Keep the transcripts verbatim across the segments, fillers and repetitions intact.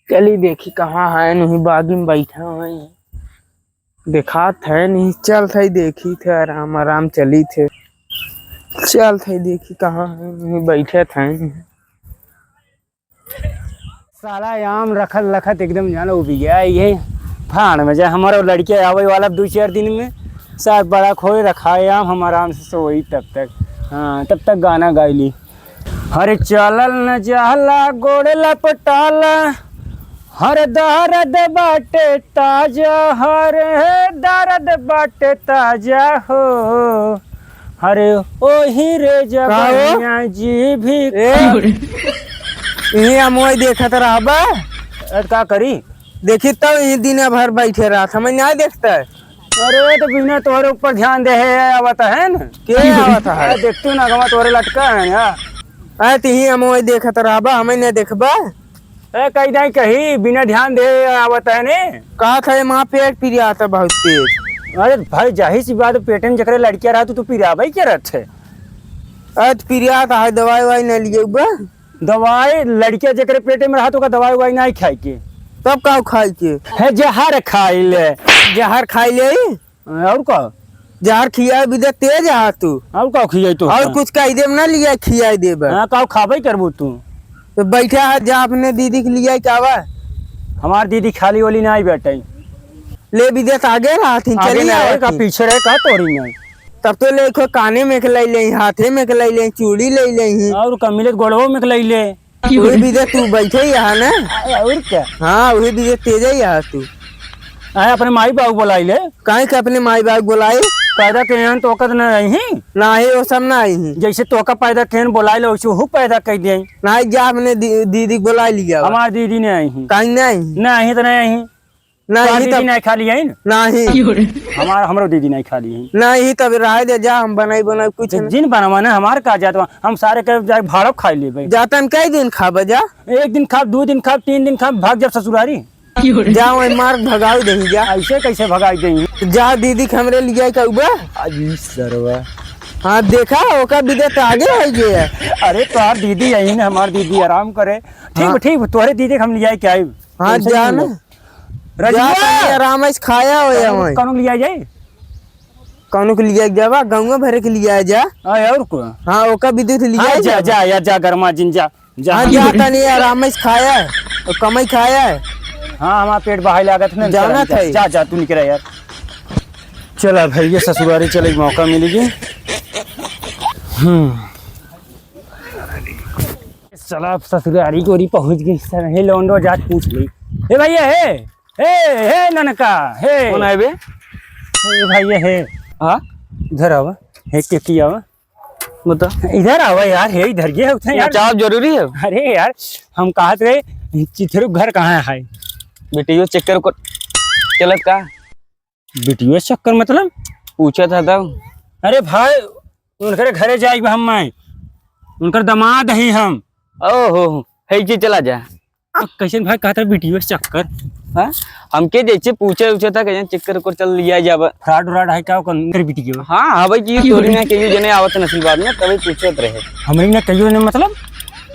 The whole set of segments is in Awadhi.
चली देखी कहाँ है, नहीं बागी में बैठा है, देखात है नहीं, चल थे देखी थे, आराम आराम चली थे, चल थे देखी कहाँ है, नहीं बैठे थे नहीं। साला आम रखत रखत एकदम जानो उबि गया। ये फाड़ में जा, हमारा लड़के आवे वाला दो चार दिन में, साथ बड़ा खोए रखा है आम, हम आराम से सोई तब तक। हाँ, तब तक गाना गाई ली। हरे चलल न जाला गोड़ लपटाला, हर दर्द बाटे ताजा, हर दर्द बाटे ताजा हो। अरे ओही रे का हो? जवानिया जी भी ए, इही अमोई देखत रहबा। अरे का करी? देखी तब इही दिन भर बैठे रहत, हमें नहीं देखता है। अरे तो बिना तोहरे ऊपर ध्यान दे है, आवत है न? के आवत है? अरे देख तू ना, गवा तोहरे लटका है यहाँ। अरे तिही अमोई देखत रहबा, हमें नहीं देखबा। ए, कही नहीं कही, बिना ध्यान दे आवत है ने। कहा था ये माँ पेट पिरियात है बहुत तेज। अरे भाई, जाहिर सी बात, पेट में जकरे लड़किया रहा तो तू पिराबे के रहत है। अरे तो पिरियात है, दवाई वाई नहीं लिए बा। दवाई, लड़किया जकरे पेट में रहा तो का दवाई वाई नहीं खाए के। तब का खाए के? है जहर खाई ले। जहर खाई ले? और का? जहर खियाए बिदे तेज आ तू। और का खियाई तो और का? कुछ कह देब ना, लिया खियाए देब। हाँ, का खाबे करबू तू? तो बैठा है, जा अपने दीदी के लिया के आवा। हमार दीदी खाली वाली ना आई बेटे। ले बिदे तो आगे रहत ही, आगे चली ना आवा रहे, का थी। पीछे रहे, का तोरी में? तब तो ले खो काने में के ले ले, हाथे में के ले ले, चूड़ी ले ले ही। और का मिले तो गोड़वो में के ले ले। वही बीजे तू बैठे ही यहाँ ना। अरे, और क्या? हाँ, वही बीजे तेजे ही यहाँ तू। अरे, अपने माई बाबू बुलाई ले। काहे के अपने माई बाबू बुलाई? पैदा के हैं तो ओकर ना आई ही। ना ही, वो सब ना आई ही। जैसे तोका पैदा के हैं बुलाई ले, वैसे वो पैदा कर दिए। ना ही, जा अपने दी-, दीदी को बुलाई लिया। हमार दीदी ने आई ही। काहे नहीं? ना आई ही तो नहीं आई ही। नहीं, तोहार ही दीदी तब नहीं खाली है न? नहीं। हमार, हमरो दीदी नहीं खाली है। नहीं, तब रहे दे, जा, हम बनाई, बनाई कुछ तो नहीं। जिन बनवा ना, हमार का जात बा, हम सारे के जाए भाड़ो खाई लेबे। जातन कई दिन खाबे, जा? एक दिन खाब, दो दिन खाब, तीन दिन खाब, भाग जाब ससुरारी। जा, वही मार भगाई देही, जा। ऐसे कैसे भगाई देही? जा, दीदी के हमरे लिया के उबा। अजी सरवा। हाँ, देखा, ओका बिदे तो आगे हो गया। अरे, तोहार दीदी यही ना, हमार दीदी आराम करे। ठीक हाँ। बा, ठीक बा, तोहरे दीदी के हम लिया के आइब। हाँ, tension जा मत ना। लो। रजुआ! जा तनी आराम से खाया हो या कौनो, वहीं। कौनो लिया जाए? कौनो के लिया जावा, गाँव भरे के लिया जा। हाँ, और को? हाँ, ओका विद्युत लिया हाँ, जा, जा। जा यार, जा गरमा जिन, जा, जा। हाँ, जा तनी आराम से खाया, और कमाई खाया। हाँ, हमारा पेट बहाई लागत है ना, जाना चल, जा, था। जा, जा, तू निकल यार। चला भैया, ससुरारी चले, मौका मिलेगी। हम्म। साला ससुरारी गोरी पहुँच गई। सर, हे लौंडो, जात पूछ ली। हे भैया, हे, हे, हे ननका, हे। कौन है बे? हे भैया, हे। हाँ? इधर आवा। हे, के की आवा? बता। इधर आवा यार, हे, इधर ये होता है यार। अच्छा, आप जरूरी है? अरे यार, हम कहत रहे, चिथरू घर कहाँ है? बिटियो चक्कर को चलत का? बिटियो चक्कर मतलब? पूछत ह तब। अरे भाई, उनकरे घरे जाइब हम, मैं। उनकर दामाद ही हम। ओहो, है जी, चला जा। अब कैसन भाई कहत रहे बिटियो चक्कर? हाँ? हमके जैसे पूछे उछे था, कैसन चक्कर उक्कर चल लिया जाब। Fraud व्रॉड है का ओकर बिटियो? हाँ, हाँ भाई, कि तोरी ना केहू जने आवत नसीबात में, तभी पूछत रहे। हमरे ना कहियो ने मतलब?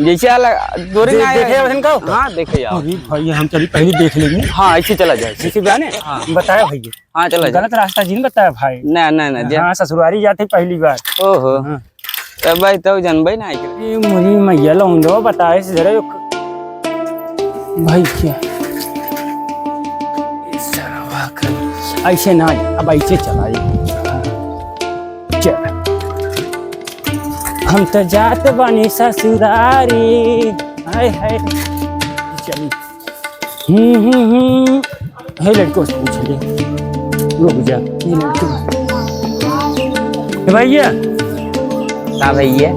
जैसे आला, तोरी दे-, ना आया देखे है। वैसन का? हाँ, देखे आओ। अरे भाई, हम चली पहले देख लेंगे। हाँ, ऐसे चला जाए। ऐसे बा ने? हाँ। बताया भैया। हाँ, चला जा। गलत रास्ता जिन बताया भाई। ना, ना, ना, जा। हाँ, ससुरारी जाते पहली बार। ओहो। हाँ। तब भाई, तब जनबे ना आई। ए, मोरी मैया लौंडो बताए से जरा एक भाई क्या? ए, सरवा कर। ऐसे ना, अब ऐसे चला। चल। हम तो जात बानी ससुरारी। हाय, हाय। चली। हम्म, हम्म, हम्म। हे लड़को से पूछ ले। रुक जा, ये लड़को। ए भैया। का भैया?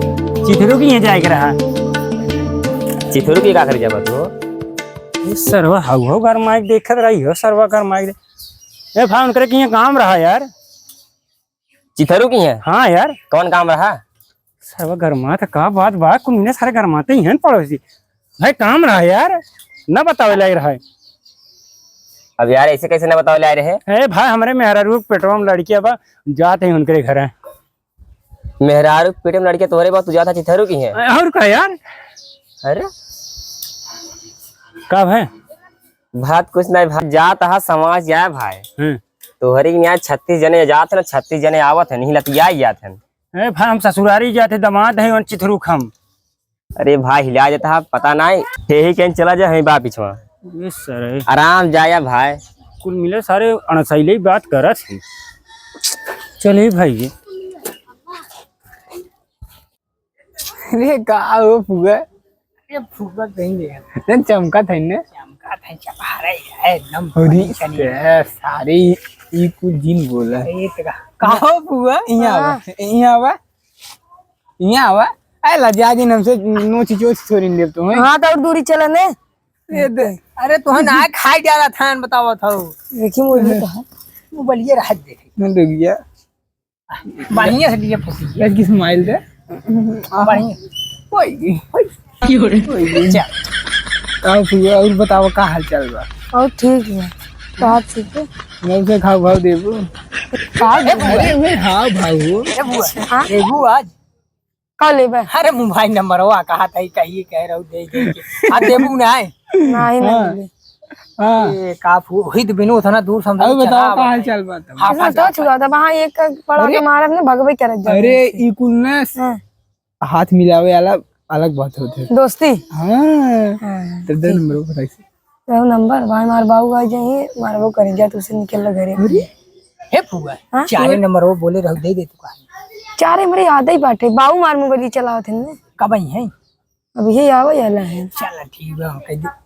चिथरू के यहाँ जाए के रहा। चिथरू के का करे जाबा तू? ए सरवा, हाउ, हाउ, घर माइक देखत रही हो, सरवा घर माइक दे-, ए भाई, उनकरे के यहाँ काम रहा यार। चिथरू के यहाँ? हाँ यार। कौन काम रहा? सरवा गरमात का बात बा, कुमिने सारे गरमाते ही हैं पड़ोसी। भाई काम रहा यार, ना बतावे लायक रहा है। अब यार ऐसे कैसे ना बतावे लायक रहे? ए भाई हमरे मेहरारू के पेटवा में लड़किया बा, जात ही उनकरे घर है। मेहरारू के पेट में लड़किया तोहरे बा, तू जात है चिथरू के यहाँ? और का यार? अरे? का भाई? बात कुछ नहीं भाई, जात हा समाज जाए भाई। हम्म। तोहरी के यहाँ छत्तीस जने जात है ना, छत्तीस जने आवत है, नहीं लतिया जात है। ए भाई, हम ससुरारी जाते, दामाद है, वंचित रुख हम। अरे भाई, हिला जाता है, पता नहीं, यही कहीं चला जाए, हमें बा पिछवा। ये सर है। आराम जाया भाई। कुल मिले सारे अणसैले ही बात करत है। चलिए भाई। अरे का हो फुआ? अरे फुआ कहीं गया? ना चमका था इन्हें। चमका था, चपा रही है एकदम अरे फनी फनी। से सारे ई कुल जिन बोला। अरे तो का? का हो फुआ? यहाँ आवा, हाँ। यहाँ आवा, यहाँ आवा। अरे लजा जी हमसे नोच चोच छोड़ी देब तो हैं। हाँ तो और दूरी चला ने। ये दे। अरे तो ना खाई डाला था बतावा था। देखी मोबाइल तो है। मोबाइल ये रहा देखी। ना डूब गया। बढ़िया से लिए फंसी है। लड़की smile दे। बढ़िया। ओए, ओए। चल। का हुआ? और बताओ, का हाल चाल बा? और ठीक है। तो आप ठीक है? मैं उसे खाओ भाव देबू। का ए, देबू? अरे, मैं हाव भाव हो। ए, बुआ। हाँ? देबू आज? का लेबे? अरे, मोबाइल नंबर हो, कहा था, कहिए, कह रहा हूँ, दे, दे के। आ, देबू ना है? नहीं, हाँ। नहीं। हाँ। ए, का फू-, हित बिनु उतना दूर समझ अभी के बताओ, चला का हाल चाल बा तब? हाँ, ऐसा हाँ, तो हाँ। छुआ था, वहाँ एक पड़ा अरे, के मारब ने भगवे करत जात अरे, है। ई कुल ना हाँ। हाथ मिलावे वाला अलग बात होत है। दोस्ती? हाँ। हाँ, तो दे ठीक। नंबर पर ऐसे। तो नंबर, भाई मार बाऊ आ जाइए, मारबो कर जा, तुझसे निकल लो घरे। अरे, हे फुआ, हाँ? चारे नंबर वो बोले रहो, दे दे तू कहा। चारे मेरे याद ही बाटे, बाऊ मार मोबाइल चलावत है ने। कब आई है? अब ये आवे वाला है। चला ठीक बा, हम कह दे।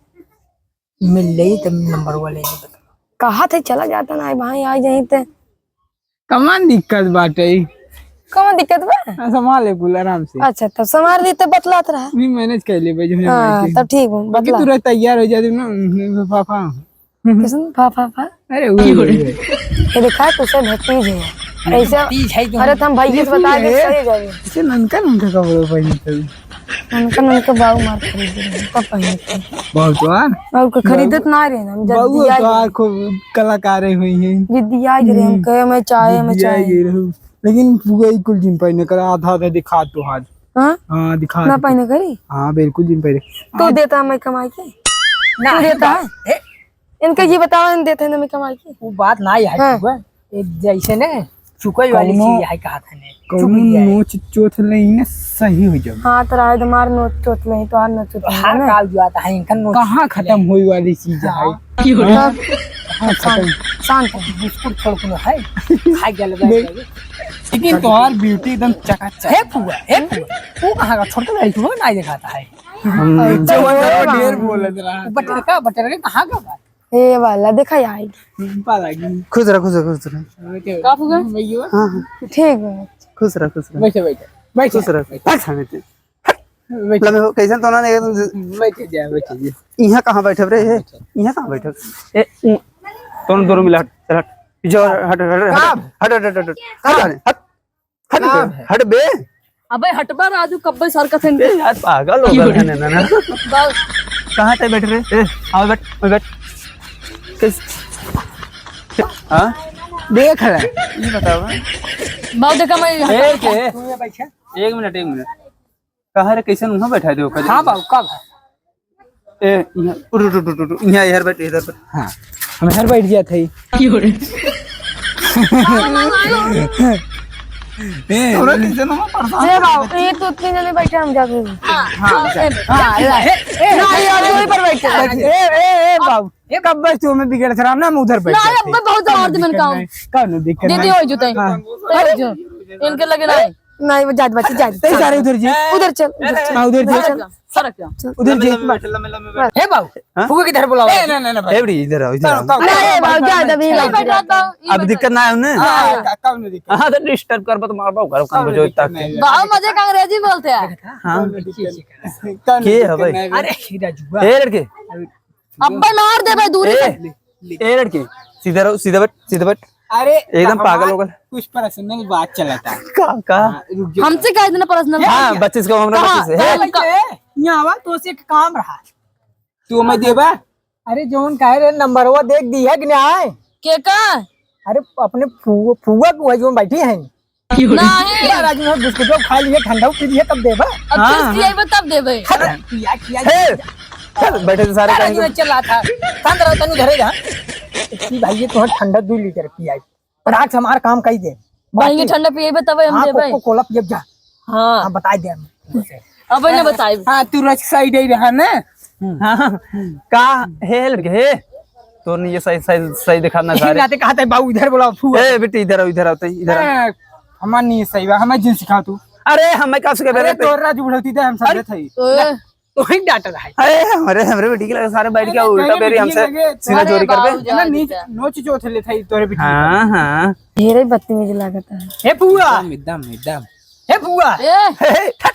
मिल जाई तब नंबर वाले ने बता। कहा थे चला जाता ना, भाई आ जाई ते। कमान दिक्कत बाटे? कमान दिक्कत बा? हाँ, संभाल ले कुल आराम से। अच्छा, तब संभाल ली तब बतलात रहा। नहीं, मैनेज कर ले भाई, जो है हाँ, भाई के। तब ठीक बा, बाकी बतला। तू रह तैयार हो जा, तू ना, पापा। किसन, फा, फा, फा। अरे, वो, वो, वो। ये देखा, तुझसे भतीज है। अरे, ऐसा, भतीज है तो अरे, हम तो हम भाई के देखो बता दे, ये। सही जाएगी। इसे ननका, ननका कपड़े पहने थे। ननका, ननका बाऊ मार खरीद रहे हैं, तब पहने थे। बहुत बार। और को खरीदत बाऊ, ना रहे ना, हम जब बाऊ दिया तो गया। आँखों कलाकारें हुई हैं। जिद्दिया गिरे, हम हम्म। कहे, "मैं चाहे, मैं जिद्दिया चाहे।" गिरे हो। लेकिन वही कुल जिन पहने कर आधा, आधा दिखा तो हाथ। हाँ? हाँ, दिखा ना दे। पहने करी? हाँ, बिल्कुल जिन पहने। तो आज देता मैं कमाई के? ना, तू देता बात है? है। इनका ये बताओ, इन देते हैं ना मैं कमाई के? वो बात ना है, हाँ। तू है। एक जैसे ने चुकई वाली कौनो, चीज है, कहा था ने। कौनो चुकई है। नोच चोट ले ही ना सही हो जाओ। हाँ, तो राय हमार नोच चोट ले, तो आर नोच चोट ले हार ना। काल जो आता है, इनका नोच कहाँ चोट ले। खत्म होई वाली चीज है? हाँ। की हो रहा? हाँ, शांत, खत्म। शांत है। बिस्कुट छोड़ के है, खाई गल बैठ देख। जाएगी। लेकिन तोहार ब्यूटी एकदम चकाचक। हे फुआ, हे फुआ, तू कहाँ का छोड़ के आई तू, ना दिखाता है। हम अरे जवन बाबा। ढेर बोलत रहा। बटर का, बटर का कहाँ का बात? ए वाला, देखा आई। पाला की। खुश रह, खुश रह, खुश रह। का फुआ? भैया। हाँ, हाँ। ठीक है। खुश रह, खुश रह। बैठे, बैठे, बैठे। खुश रह। बैठ सामने ते। बैठ। लमे हो, कैसन तो ना नहीं, एकदम बैठ जा, बैठ जा। यहाँ कहाँ बैठब रे? हे? बैठ। यहाँ कहाँ बैठब? ए, उ-, दोनों, दोनों मिला, हट, चल हट। पीछे हट, हट, हट, हट, का? हट, हट, हट, हट। हट, हट, हट, का हट, है? हट बे। अबे हटबा राजू, कब्बे सर कथन। ए, यार, पागल हो गए हैं ना, ना, ना। बाल- कहाँ ते बैठ रे? ए, आओ बैठ, आओ बैठ। किस? हाँ? देख ले। ये बताओ, हाँ? बाबू देखा मैं ए, के? तू ये बैठा। एक मिनट, एक मिनट। कहाँ रे, कैसन वहाँ बैठा दे ओकर? हाँ बाबू, कब है? ए, यहाँ, उठ, उठ, उठ, उठ, उठ, यहाँ, इधर बैठ, इधर बैठ। हाँ, हम इधर बैठ गया थे। की हो रे? ए, थोड़ा नीचे ना, परेशान ए बाबू, ये तो तीन जने बैठे, हम जाते हैं। हाँ, हाँ, ए, हाँ, ए, ए, ए, ना, ये आदमी वहीं पर बैठे हैं। ए, ए, ए, बाबू, ए, कब बस तू हमें बिगड़ रहा ना, हम उधर बैठ ना, जाते हैं। अब बहुत जोर से मैंने कहा। कौनो दिक्कत दीदी नहीं। हो जूते। हाँ। अरे जो, इनके लगे ना। नहीं, वो जात बच्ची, जात। तेरे सारे उधर जी। उधर चल, उधर चल। हाँ, उधर जी। सरक जा, सरक जा। उधर जी। लम्बे, लम्बे बैठ, लम्बे, लम्बे बैठ। हे बाबू, हाँ? फुआ किधर बुलाओ? ए, ना, ना, ना, भाई। ए, बड़ी इधर आओ, इधर आओ। कौन, कौन? नहीं, बाबू, जा, जा, जा, जा, जा। अब दिक्कत ना है उन्हें? हाँ, का-, कौन दिक्कत? हाँ, तो disturb कर, तो मार बाबू, घर कौन कौन बुझो दिक्कत तक। नहीं है? बाबू, मुझे अंग्रेजी बोलते हैं। हाँ। कौन दिक्कत नहीं है? के है भाई? अरे, राजुआ। ए, लड़के। अब्बे मार देबे दूरी ए, से। ए लड़की, सीधा रहो, सीधा बैठ, सीधा बैठ। अरे, एकदम हमार पागल हो गल। कुछ personal बात चलता है। का, का? हाँ, रुक जाओ। हमसे कह देना personal हाँ, बात। बच्चे से कहो, हमरा कहाँ? बच्चे से। कहाँ? हे? कहाँ? यहाँ आवा, तो से एक काम रहा। तू मैं देबा? अरे, जौन कहे रे, नंबरवा देख दी है कि नहीं? के का? अरे, अपने फुआ, फुआ को है, जौन बैठी है। नहीं। यार, आज मैं बिस्कुट खा लिए, ठंडा पी लिए, तब देबा। अब हाँ, खीस हाँ। खियाइबे तब देबे। अरे, खिया, खिया, हे! खिया। चल, बैठे थे सारे अरे, कहीं। चल रहा था। शांत रहो, तनु धरे रहा। ई भाई, ये तो ठंडा दो लीटर पियाई। फटाक से हमार काम कही दे। भाई, ये बाकी ठंडा पिएबे तब हम हाँ, देबे। कोको कोला पियब जा। हाँ। हाँ, बताई दे हम। अब ना बताई। हाँ, तू रच साइड ही रहा ना। हाँ, का हे लड़के, हे? तोर नहीं ये सही, सही, सही दिखा ना सारे। नाते कहते बाबू इधर बोला फू। ए बेटी, इधर आओ, इधर आओ, तई, इधर आओ। ए, हमार नहीं सही बा, हमें जिन सिखा तू। अरे, हमें का सिखा अरे, बेटे? तोर राजू बुढ़ौती दे, हम समझे अरे, थे। ए। तोही डांट रहा है। अरे, हमरे, हमरे बेटी के लगे सारे बैठ के अरे, उल्टा तेरे बेरी बेटी हमसे लगे, सीना अरे, चोरी करबे। बाबू ना, जाओ नीचे बेटा। नोच जो थे ले थाई तोरे बेटी। हाँ, हाँ। ढेरे बदतमीज लागत है। हे फुआ। एकदम, एकदम, एकदम। हे फुआ। ए। हे, हे, हट।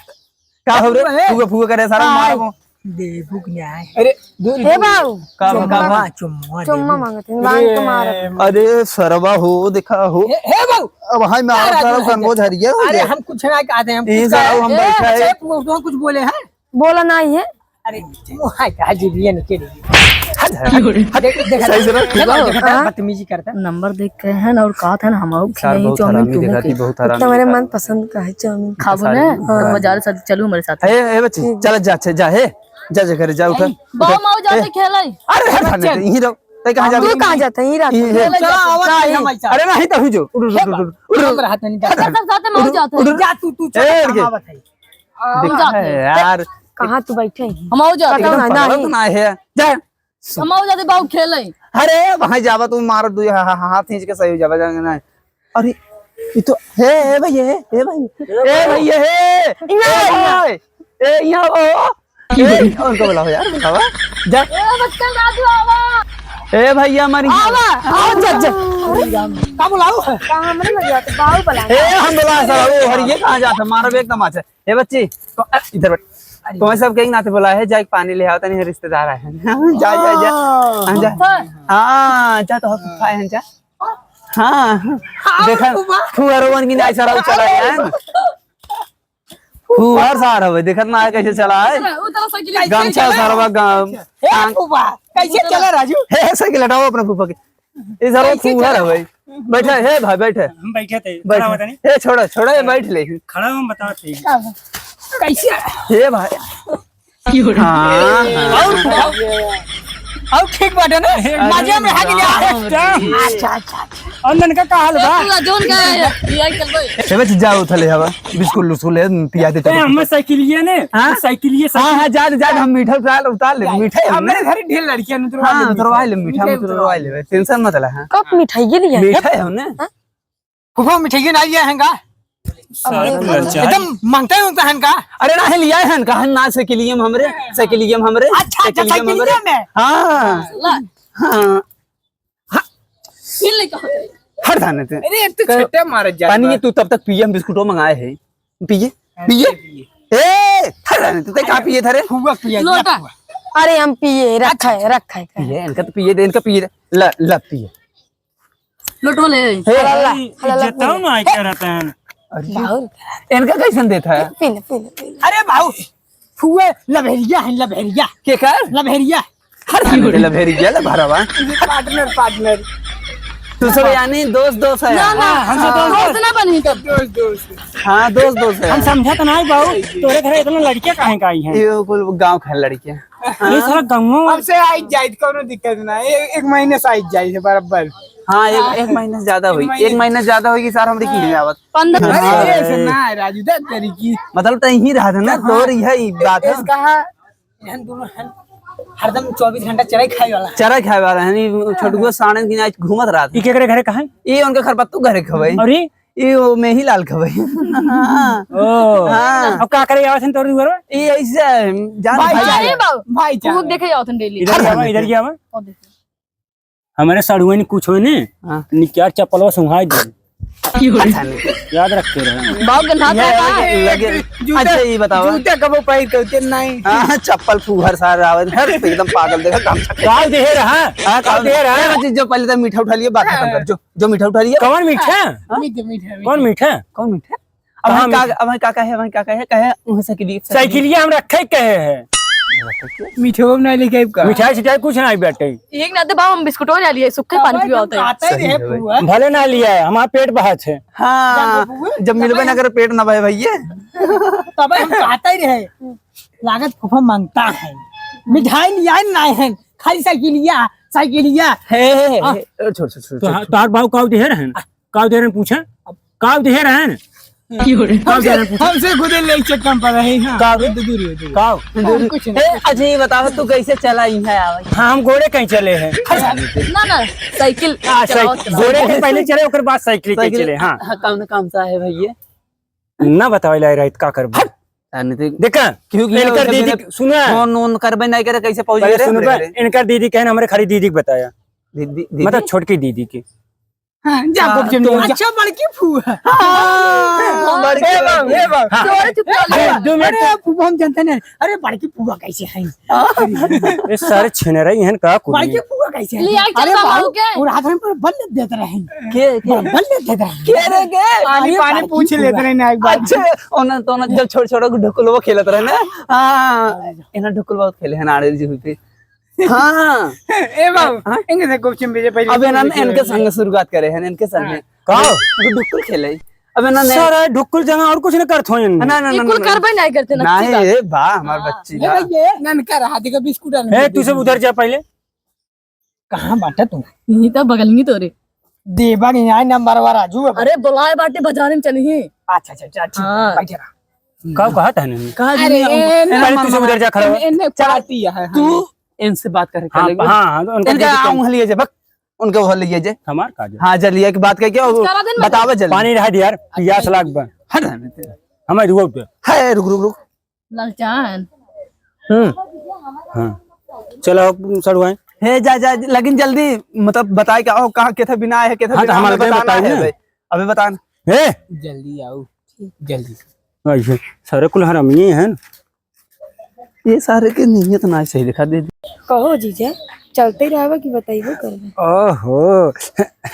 का हो रे? फुआ, हे। फुआ, फुआ करे सारा हाँ। मारबो। दे भूख नहीं आए। अरे, दूर, हे दूर। बाबू। का, का, चुम्मा, का? चुम्मा दे चुम्मा दे। मांगत है, मांग के मार। अरे, अरे, सरवा हो, देखा हो। हे, हे बाबू। अब हाय, मैं का आप राजू सारा है? कन्फर्म हरिया हो अरे, गया। हम कुछ ना कहते हैं, हम ये कुछ सारा कहे हम ए, बैठा है। अच्छा, फुआ, तुम कुछ बोले हैं? बोला नहीं है। अरे, वो है क्या? जीभिया निकल रही है। हट, हट, हट, देख, देख, सही से रख, देख, देख, हाँ। बदतमीजी करता। नंबर देख के है ना, और कहा था ना, हम आऊ सार खिलाई बहुत चाउमीन, हरामी तुमू देखा थी, के। बहुत हरामी इतना मेरे देखा। मनपसंद का है चाउमीन। खाबो सार ने? बहुत हरामी। बाजार से चलू हमारे साथ। ए, ए, बच्ची, चल, जा, जा, जा, हे, जा, जा, घरे जा, उठा, ए, उठा। बाऊ, माऊ जाते ए, खेलाई। अरे, हट, हट, बच्चे। यहीं रहो। तै कहाँ जाबे? तू कहाँ जाता है? यहीं रात यहीं में। है। चलो, आवाज नहीं। नहीं, हम ऐसा। अरे, नहीं, तो हुई जो। उड़, उड़, उड़, उड़, उड़। हम रहते नहीं, जा। सब साथ में उड़, जाते हैं। उड़। जा, तू, तू, ए, चल, उड़ के। कहाँ बताई? हम देखा जाते है हैं। यार। कहाँ तू बैठे हैं? हम आऊ जाते हैं। एकदम पकड़ो तो ना है। जा। हम आऊ जाते बाऊ खेले। अरे, वहाँ जाबा तू मार दू, हा-, हा-, हाथ खींच के सही हो जाबा, जाएंगे ना। अरे, ये तो, हे, हे भाई, हे, हे भाई। हे भाई, हे। ए, यहाँ आओ। ए, उनको बुलाओ यार, बुलाओ। जा। ए, बच्चा राजू आवा। ए, भैया, हमारी आवा, आओ, जा, जा। का बुलाओ? का हमरे लगे तो बाऊ बुला। ए, हम बुला साला, वो हरिये कहाँ जाता? मारब एकदम आज। ए, बच्ची, तो, अ, इधर बैठ। अरे। तुम्हें सब कहीं नाते बुलाए है, जा एक पानी ले आओ, तनी रिश्तेदार आए हैं। जा, जा, जा। हाँ। हाँ, जा। हाँ, जा, तो फूफा है, जा। हाँ। हाँ, देखा, फूफा। फुहरवन की नाई सारा चला गया है। फुहर सार हवे, देखत ना है कैसे चला है। उतरा, उतरा साइकिल। गमछा सारवा गम-, ए, फूफा, कैसे चला राजू? हे, साइकिल हटाओ अपने फूफा के। ये सारवा कैसे फुहर चला? हवे। बैठा, हे भाई, बैठा। हम बैठे थे, बैठा। खड़ा होता नहीं। हे, छोड़ा, छोड़ा, ये बैठ ले। खड़ा हम बताते हैं। कैसे? हे भाई। हाँ, हाँ। और, और ठीक बाटे ना? अरे मजा में हट गया। राम रे। अच्छा, अच्छा, अच्छा। और ननका का हाल बा? ए, पूरा जोन का है, ये आई चल भाई। ए बच्ची, जाओ थले हवा, बिस्कुट लुस्कुट ले, पिया दे ए, तो। हमें साइकिलिया ने, हाँ? साइकिलिया, हाँ, साइकिल। हाँ, जा, जा, हम मीठा उतार, उतार ले, मीठा है हमरे ना? घर ढेर लड़कियाँ ने, उतरवा ले, हाँ, उतरवा ले, मीठा मीठा उतरवा ले, उतरवा ले, टेंशन मत ले, हाँ। कब मिठाई लिया? मीठा है हमने। हाँ? फूफा, मिठाइया ना लिया है का? सारे अरे, ललचाए। एकदम मांगता है उनका है का? अरे ना, लिया है का? हम ना साइकिलियम हमरे, साइकिलियम हमरे, अच्छा, अच्छा, साइकिलियम हमरे। साइकिलियम है। हाँ। ला। हाँ। हाँ। ये ले कहाँ गए? हट जाने थे। अरे, एक तो क-, छट्टे मारे जा पानी रहा। ये तू तब तक पिए, हम बिस्कुटो मंगाए हैं। पिए, हाँ, पिए। पिए। ए, हट जाने थे, कहाँ पिए था रे? फुआ पिए, लोटा। फुआ। अरे, हम पिए, रखा है, रखा है। पिए, इनका तो पिए दे, इनका पिए दे। ला, ला पिए। लोटो ले। हे। हला, हला, हला, इज्जत हला, ना आके रहता है। अरे, बाहुल। इनका कैसन देता है? पी ले, पी ले, पी ले। अरे बाबू, फुए लभेरिया है, लभेरिया। के कर? लभेरिया। हर साल में लभेरिया, लभरवा। Partner, partner। दूसरे यानी दोस्त, दोस्त है। ना, ना, हाँ, हमसे दोस्त, दोस्त ना बनी तब। दोस्त, दोस्त। हाँ, दोस्त, दोस्त है। हम समझत नहीं बाबू, तोरे घर इतना लड़कियाँ काहे का आई हैं? ये कुल गाँव के लड़कियाँ। ये सारा गंगो अब से आई जाइत, कोनो दिक्कत ना। ए-, एक महीने से आई जाइत है बराबर। हाँ, एक, हाँ। एक महीने से ज्यादा एक हुई, महीने एक महीने से ज्यादा हुई कि सार हमरे की नहीं आवत। पंद्रह अरे, हाँ। ऐसे ना है राजू, दे तेरी की। मतलब तो यही रहा था ना, दे तोर हाँ। यही बात है। इसका है, हम दोनों हम हरदम चौबीस घंटा चराई खाए वाला है। चराई खाए वाला है, नहीं, छोटुआ साड़न की नाच घूमत रहा था। ई केकरे घरे कहाँ? ये उनका खरपत्तू घरे खवाई। अरे? ये वो में ही लाल खवाई। ओ। हाँ। अब का करे आवत हन तोर दुआरो? ये ऐसे जान भाई भाई जान। अरे बाबू, भाई जान। खूब देखे जाओ तुम daily। इधर क्या आवा, इधर क्या आवा? और देखो। हमारे साढ़ुआ ने कुछ होए ने, हाँ। निक्यार चप्पलवा सुंघाई दे। अच्छा, नहीं। याद रखे रहे। बाबू के नाथ ये है का? लगे, लगे, जूते, अच्छा, ये बताओ। जूते कबो पहिर के उते नहीं। हाँ, चप्पल फूहर सार आवे, हर एकदम पागल देखा, गमछा। काल दे रहा, हाँ, काल काल दे रहा। ये चीज जो पहले तो मीठा उठा लिया, बात खत्म कर, जो। जो मीठा उठा लिया। कौन मीठा? हाँ? मीठा, मीठा, मीठा। कौन मीठा? कौन मीठा? अब कहाँ हम का, मीठा? अब हम का कहे, अब हम का कहे, कहे, उहे साइकिलिया, साइकिलिया हम रखे कहे हैं। मीठो हम नहीं लेके आइब का? मिठाई सिठाई कुछ नहीं बेटे। एक ना दे बाबू, हम बिस्कुटो ना लिए, सुखे पानी पियो होते हैं। सही है भाई। भले ना लिया है, हमारा पेट बहुत है। हाँ, जब मिलबे ना करे, पेट ना भय भैया। तब हम कहते ही रहे। लागत फूफा मांगता है। मिठाई लियाए ना है, खाली साइकिलिया, साइकिलिया। हे, हे, हे, हाँ। हे, छोड़, छोड़, छोड़, तो छोड़, हा-, छोड़। तोहार बाऊ काऊ देहे रहन? काऊ देहे रहन पूछे? काऊ देहे रहन? काऊ देहे रहन पूछे? हमसे खुदे ले चक्कम पर रहे हैं। काऊ? दूर, दूर, दूर। काऊ? हम कुछ नहीं। ए, अच्छा, ये बताओ, तू कैसे चला ही है आवे? हाँ, हम घोड़े कहीं चले हैं। ना, ना, साइकिल हाँ, चलाओ, साइकिल। चलाओ। घोड़े के पहले चले, ओकर बाद साइकिल के साइकिल। चले, हाँ। हाँ, कौन, कौन सा है भैया? ना बतावे ला रहित, का करबो? हट। अरे नहीं तो देखा, क्यों किया इनकर उसे दीदी, मैंने सुना? फोन वोन करबे नहीं करे, कैसे पहुंच पहले गए रे सुनो हमरे बा, घरे? इनकर दीदी कहन, हमरे खाली दीदी के बताया। दीदी, दीदी? मतलब छोटकी दीदी के। हाँ, जा, हाँ, गोपचंद तो जी, जा। अच्छा, बड़की फूआ। हाँ, बड़की ए बाबू, ए बाबू। हाँ। चोर चुप कर ले। ए, दो मिनट। अरे, फूफा, हम जानते नहीं। अरे, बड़की फूआ कैसे हैं? ए, सारे छिनरा ही हैं का कुल? बड़की फूआ कैसे हैं? ले, आ, चल अरे, बाबू बाबू, के। और हाथ में पर बल देते रहे। के, के? बल, बल देते रहे। के रे, के? पानी, अरे, पानी बड़की पूछ लेते फूआ। रहे ना एक बार। अच्छा, ओना तो ना जब छोड़, छोड़ के ढुकुलवा खेलत रहे ना। हाँ, एना ढुकुलवा खेले हैं नारे जी पे। हाँ। ए बाबू, हाँ? इनके से गुपचुप पीछे पहले अब इन्हन, इनके संग शुरुआत करे हैं, इनके संग। हाँ। का? वो ढुकुल खेले। अब इन्हन सारा ढुकुल जगह और कुछ नहीं करत हो इन्हन। ना, ना, ना, ये कुल ना, ना। करबे नहीं करते ना, नहीं, अच्छी बात। ए बा, हमार हाँ। बच्ची ये बा। भाई, ये ननका रहा, देखो बिस्कुट आने हाँ, दे तू सब दे। उधर जा पहले। कहाँ बाटा तू? यहीं तो बगल में तो रे। देवा के यहाँ नंबर वा राजू है। अरे, बुलाए बाटे, बाजारे में चली ही। अच्छा, अच्छा, अच्छा, ठीक है, हाँ। बैठे रहा। का कहत है नहीं? कहा अरे, नहीं, ए, पहले ना, तू सब मामा, उधर जा खड़ा हो। इन्हें चला। पार्टी है, हाँ। तू इनसे बात करके हाँ, लेंगे। हाँ, हाँ, उनका इनका दे दे आऊं तुम। हलिए जे, बक, उनके वो हलिए जे। हमार का जे? हाँ, जलिए की बात करके और करा देन बतावे जल्दी। पानी रहा दे यार, पियास लाग बा। हट रहने दे। हमारे रुक दे। है, रुक, रुक, रुक। लालचान। हम्म। हाँ। चलो, सड़ुआए। हे, जा, जा, लेकिन जल्दी, मतलब, बताए क्या हो, कहाँ, केथा बिना आए है, केथा हाँ, तो बिना हमारे हमें बताना बताओ है ना। भाई। अबे बता ना। हे! जल्दी आओ, जल्दी। ऐसे सारे कुल हरामी हैं। ये सारे के नीयत ना सही दिखा दे। कहो जीजा, चलते रहबा कि बताइबो करबे? ओहो,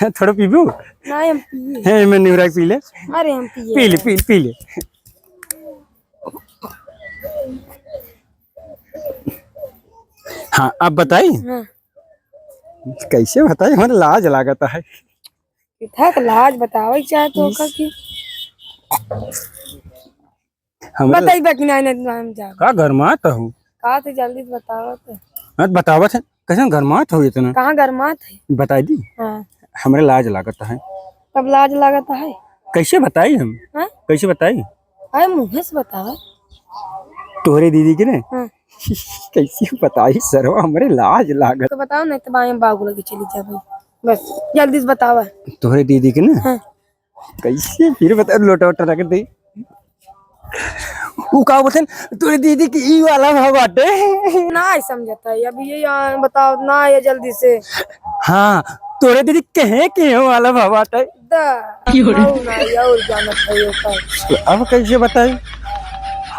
थोड़ा पीबू? ना, हम पिए। हे, मैं निवरा पी ले। अरे, हम पिए। पी ले, पी, पी ले। हाँ, अब बताई? हाँ। कैसे बताई? हमारे लाज लागत है। इतना के लाज बतावे के चाहे तो इस का कि हमारे बताई बा कि नहीं, नहीं, नहीं, हम जाओ। का गरमात हूँ? का तो जल्दी से बतावत है। हाँ, तो बतावत है। कैसे गरमात हो इतना? कहाँ गरमात है? बताई दी। हाँ। हमरे लाज लागत है। तब लाज लागत है? कैसे बताई हम? हाँ? कैसे बताई? अरे मुँह से बतावा। तोहरे दीदी के ने? हाँ। कैसे बताई सरवा, हमरे लाज लागत। तो बताओ, नहीं तो बाएं बाबू लगे चली जा भाई। बस, जल्दी से बतावा। तोहरे दीदी के ने? हाँ। कैसे फिर बता, लोटा वोटा रख दे। उ का बोलते हैं, तोरे दीदी की ई वाला भाव बाटे। ना समझता है, अब ये यहाँ बताओ ना, ये जल्दी से। हाँ, तोरे दीदी कहे के वाला भाव बाटे। दा, की हो रे? आओ ना, ये और जानत है ये का। अब कैसे बताई?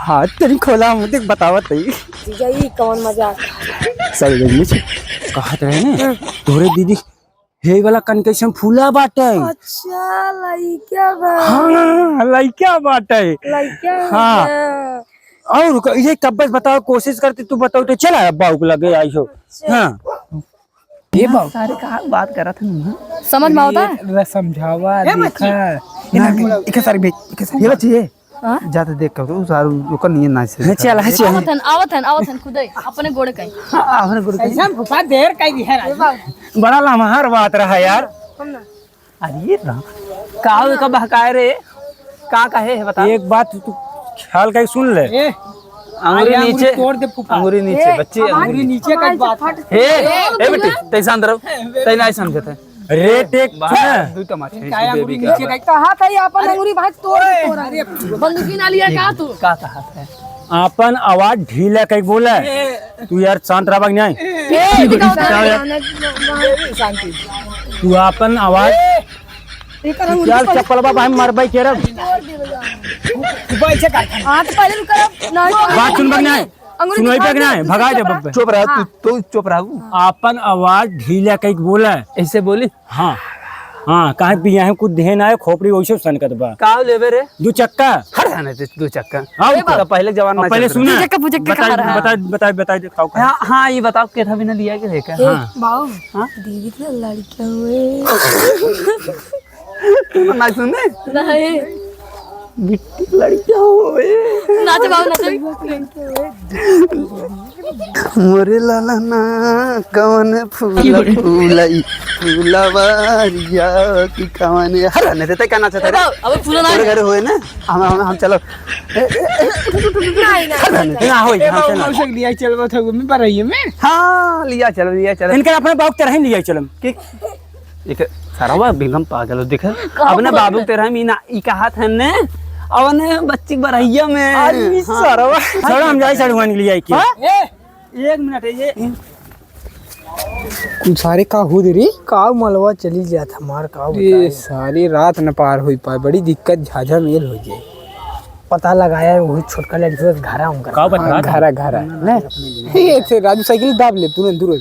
हाथ तेरी खोला, हम देख बतावत है। जीजा, ई कौन मजाक? सर, ये नीचे कहत रहे ना, हाँ। तोरे दीदी हे वाला कन कैसे फूला बाटे। अच्छा, लइका बा। हाँ, लइका बाटे। लइका हाँ। बा। और क-, ये कब बस बताओ, कोशिश करती तू बताओ तो चला अब बाऊ के लगे आई हो। अच्छा। हाँ। ये बाऊ। सारे का बात करत हन ना? समझ में आवता? ये रे समझावा, ए देखा। बच्ची। ये ना, एक सारी भेज, एक सारी ये बच्ची, ये। हाँ? जाते देख कर तू सारू ओकर नियन ना से। चल, चल। आवत हन, आवत हन, आवत हन खुदे, अपने गोड़े कहीं। हाँ, अपने गोड़े कहीं। ऐसा फूफा देर कहीं है राजू। बड़ा लमहर बात रहा यार। हम ना। अरे राम, का हो, का बहकाए रे? का कहे है बता? एक बात तू ख्याल का ही सुन ले। ए, अंगुरी अरे नीचे, अंगुरी तोड़ दे फूफा। अंगुरी नीचे, ए, बच्ची, अंगुरी अंगुरी नीचे का बात। ए, ए बेटी, तैसा अंदर आओ। तै नहीं समझत है। रेट एक बा-, ना। दू तमाचा है, काया बेबी अंगुरी का नीचे बा। का कहा था ये अपन अंगुरी भाई तोड़ दे, तोड़। अरे, बंदूकी ना लिया का तू? का कहा था? आपन आवाज ढीला कई बोला। ए। तू यार शांत रह, भाग नहीं। ए, ए, बताओ, बताओ यार। शांति। तू आपन आवाज ए, एकर अंगुरी यार, पर चप्पल बा भाई, मरबै के रे। तोड़ दे भैया। ऊपर से कर। हाँ, तो पहले रुक कर, ना, बात सुन, भाग नहीं। अंगुरी सुनाई दिखा पे के ना दे, है, भगा दे चुप रह। बब्बे। चुप रह, तू, हाँ। तू चुप रह। आपन आवाज ढीला कई के बोला। ऐसे बोली? हाँ। हाँ, काहे पिया है, कुछ देहे ना है, खोपड़ी वैसे सनकत बा। का लेबे रे? दू चक्का। हट जाने दे, दू चक्का। हाँ, ए बाबा। तो पहले जवान ना पहले चलत रहे। सुना। दू चक्का, दू चक्का बता, कहाँ रहा? बता, बता, बता, बता, खाओ, खाओ। हाँ, हाँ, ये बताओ, केथा बिना लिया के है का? ए, हाँ। बाऊ, हाँ? दीदी के लड़का हुए। तू ना सुने? नहीं। बिट्टी लड़किया होए। नाचे बाबू, नाचे। मोरे लाला ना कवन फूल फूलाई, फूलवारिया की कवन। हर रहने देते, क्या नाचता ए रे? बाबू, अबे फूल ना तोरे है। घरे होए ना, हम, हम, हम चलो। ए, ए, ए, नहीं, नहीं, हर रहने नहीं, दे। ना होई, ए हम बाबू, चलो। मौसा के लिया चलबा था, घूमे पर रहिए में। हाँ, लिया चलो, लिया चलो। इनके अपने बाबू के तरह ही लिया चलो। कि एक सरवा एकदम पागल हो, देख। का अपने पागल? बाबू तेरा हम ई ना, ई कहा था ने, अवने बच्ची बरैया में। अरे, हाँ। सरवा। सरवा, हम जाई सड़ुआन के लिए आई के। हाँ? ए, एक मिनट, ये। तू सारे का हो दे रे? का मलवा चली जात हमार, का ये बताई? सारी रात न पार होई पाए, बड़ी दिक्कत, झाझा मेल हो जाए। पता लगाया, वही छोटका लड़की के घरा उनकर। का बता? हाँ, घरा, घरा। नहीं, ये थे राजू, साइकिल दाब ले, तूने दूर हो।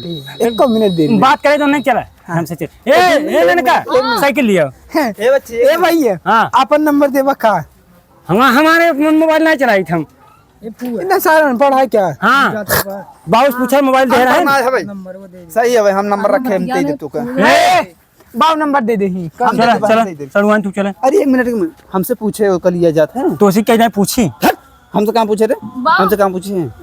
एक मिनट दे ले। बात करे तो नहीं चला। हाँ। हमसे चल। ए, ए, ननका, साइकिल लिया। ए बच्चे, ए भैया, हाँ। आपन नंबर देबा का? हम, हमारे मोबाइल नहीं चलाई हम। इतना सारा अनपढ़ है क्या? हाँ। बाबूस पूछा, मोबाइल दे रहा है। अनपढ़ ना है भाई। सही है भाई, हम नंबर रखे, हम दे दे तू का। ए! बाबू नंबर दे दे ही। हम चला, दे दे, चला, दे दे। सड़ुआन तू चला। अरे एक मिनट, एक मिनट। हमसे पूछे वो कल ये जात है। तो उसी कह जाए पूछी। हट! हमसे कहाँ पूछे रे? बाबू। हमसे कहाँ पूछे हैं?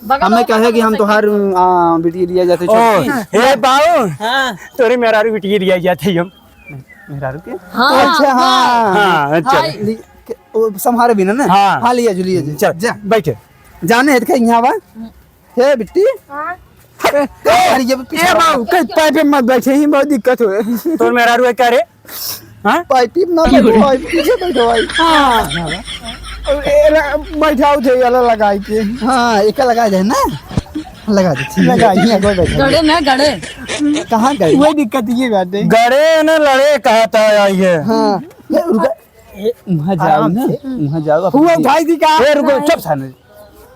बगल हमें वाला कहे कि हम बगल से तोहार, आ, बिटिया लिया जाते ओ, छोटकी। हे बाऊ, हाँ। तोरे मेहरारू बिटिया लिया जाते हम। मेहरारू के? हाँ, अच्छा, हाँ। हाँ, अच्छा। भाई। लि-, के, ओ, संभारे बिना ना? हाँ। हाँ, लिया जो, लिया जो। चल, जा। बैठे। जाने है, देखे यहाँ बा। हे बिट्टी। हाँ। अरे, अरे, ये ए बाऊ, कहीं पाइप में मत बैठे, ही बहुत दिक्कत होए। तोर मेहरारू है क्या रे? हाँ? पाइप ना बैठो, पाइप पीछे बैठो भाई। हाँ। ए, ला, बैठाओ थे, ये वाला लगाई के। हाँ, एक लगा दे ना। लगा दे, ठीक है। लगा दे, ठीक है, कोई बैठा गड़े ना, गड़े। कहाँ गड़े? वही दिक्कत ये बात है। गड़े ना लड़े कहा था आई है। हाँ। ये रुका। ए, वहाँ जाओ आराम ना, से। वहाँ जाओ, अपनी हुआ दीदी उठाई दी का? ए, रुको, चुप साले।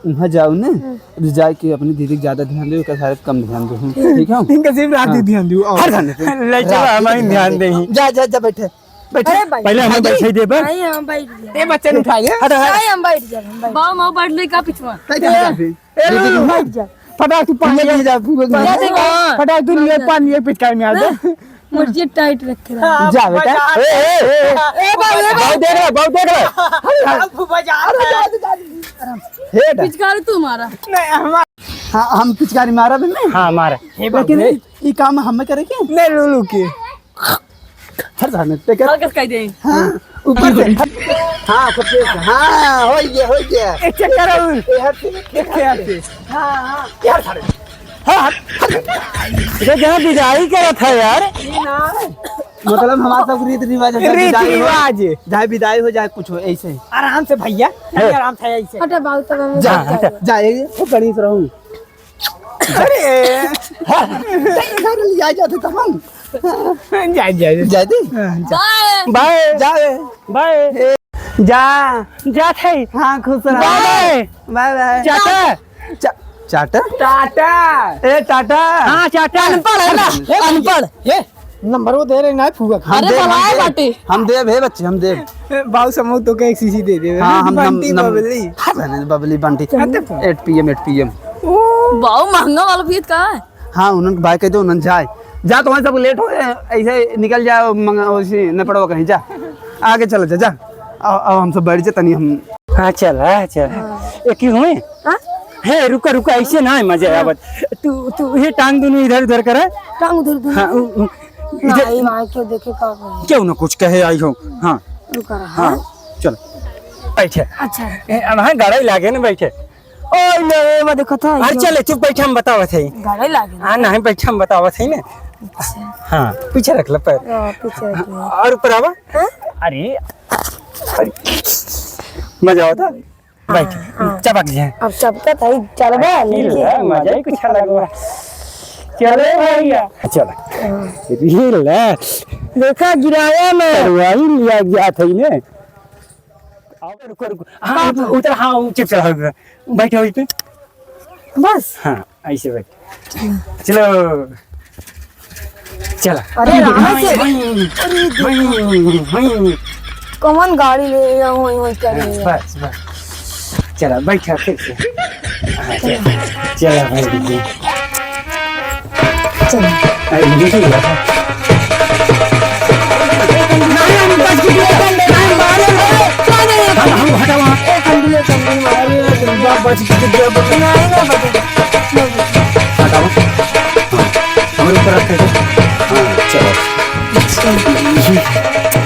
वहाँ जाओ ना, हम्म। अब जाए के अपनी दीदी के ज्यादा ध्यान दो, ओकर सारे कम ध्यान दो, हम्म, ठीक है? इनका सिर्फ रात ही हाँ। ध्यान दो, आओ। हर ध्यान दो। ले चलो, रात हम ही ध्यान ध्यान दे। दे। जा, जा, जा, बैठे, बैठे। अरे भाई। पहले हमें भाई। बैठे दे बे। नहीं, हम बैठ गए। ए, बच्चे ने उठा ले। हटा, हटा। नहीं, हम बैठ गए, हम बैठ गए। बाबू, माँ बैठ ले का पिछुआ? बैठ जा, बैठ जा। ए, रुको, बैठ जा। फटाक से पानी ये ले। ले जा, फूल ले जा। फटाक से पानी, ये पिचकारी में आ जा। मुझे टाइट रखे रहा। जा बेटा। ए, ए, ए, ए, बाबू, ए, बाबू। बाबू देख रहा, बाबू देख रहा। अरे, बाबू, बजा रहा है। हे डा। पिचकारी तू मारा। नहीं, हम हाँ, हम पिचकारी मारा भी नहीं। हाँ, मारा। हे बाबू, लेकिन हे। ई, ई काम हमें करे के? नहीं, लूलू के। हर सामने, ते कर। हल्का से कह दे। हाँ, ऊपर से। हाँ, खूब तेज से। हाँ, हो गया, हो गया। एक चक्कर और। ए, हट से, एक चक्कर से। हाँ, हाँ। यार, सारे। हाँ, हट, हट। ये जहाँ विदाई करत है यार। ये ना। मतलब हमारा सब रीत रिवाज है, रीत विदाई हो, रिवाज। चाहे विदाई हो, चाहे कुछ हो, ऐसे ही। आराम से भैया, है। आराम से ऐसे। हटा बाबू, तब हम जा, जा, जा, ये, वो गणेश रहू। अरे। घर ले जाए जाते तब हम। जाए, जाए। जाए दे। हाँ, जा। बाय। बाय। जाए। बाय। ए, जा। जा थे। हाँ, खुश रहो। बाय। Bye, bye. चाटा। चा-, चाटा? टाटा। ए, टाटा। हाँ, चाटा। अनपढ़ है ना? ए, अनपढ़। ए, नंबर वो दे रहे ना, फूहक। हम अरे, देब, हम भलाए देब। बाटे। हम देब, हे बच्चे, हम देब। ए, बाबू समूह तो के एक शीशी दे दे। हाँ, हम, हम, बंटी हम, बबली। हाँ, बहन, बबली बंटी। हाँ, तो eight P M, eight P M. ओ। बाबू महंगा वाला पियत का है? हाँ, उन्हन भाई कह दो, उन्हन जाए। जा, तो वहाँ सब लेट हो, ए, ऐसे निकल जाओ, मंगा, उसी ने पड़ो कहीं, जा। आगे चलो, जा, जा। आओ, आओ, हम सब बैठ जा, तनी हम हाँ, चल, हाँ, चल। हाँ। ए, की हुए? हाँ? हे, रुका, रुका, ऐसे ना है मजा हाँ। आवत। तू, तू ये टांग दोनों इधर उधर करा। टांग उधर, उधर। हाँ, उ, उ, इधर। नहीं, वहाँ क्यों देखे, का कहे? क्यों ना कुछ कहे आई हो। हाँ। रुका रहा। हाँ, चलो। बैठे। अच्छा। ए, अब हाँ, गड़ाई लागे ना, बैठे। ओए, ले, वो देखो तो, अरे, ये चले, चुप बैठे, हम बतावत है। गड़ाई लागे ना। हाँ, नहीं, बैठे, हम बतावत है ना। अच्छा। हाँ, पीछे रख ले पैर। हाँ, पीछे रख ले। और ऊपर आवा। हाँ? अरे, अरे, मजा आवता। बैठ, हाँ, हाँ। चपक जाए। अब चपकत है, चलबा, अरे, लेके। ले, मजा ही कुछ अलग हुआ। चले भैया, चल। हाँ। ये ले। देखा, गिराया मैं। करवाई लिया गया था इन्हें। आओ, रुको, रुको। हाँ, हाँ। उतर, हाँ, ऊंचे चढ़ाओ। बैठो इस पे। बस। हाँ, ऐसे बैठ। चलो। चला। अरे, राम से। वहीं, वहीं, वहीं, वहीं। कौन गाड़ी ले रहा, वहीं, वहीं कर रही है। बस, बस। चला, बैठा फिर से। हाँ, चला। चला, भाई, दीदी। चला। अरे, दीदी, बैठा। नाम बच गया, नाम मारो। बच गया, बच गया, नहीं, नहीं बच गया। हटाओ। हाँ, हमारे ऊपर रखे थे। हाँ, चलो। अच्छा।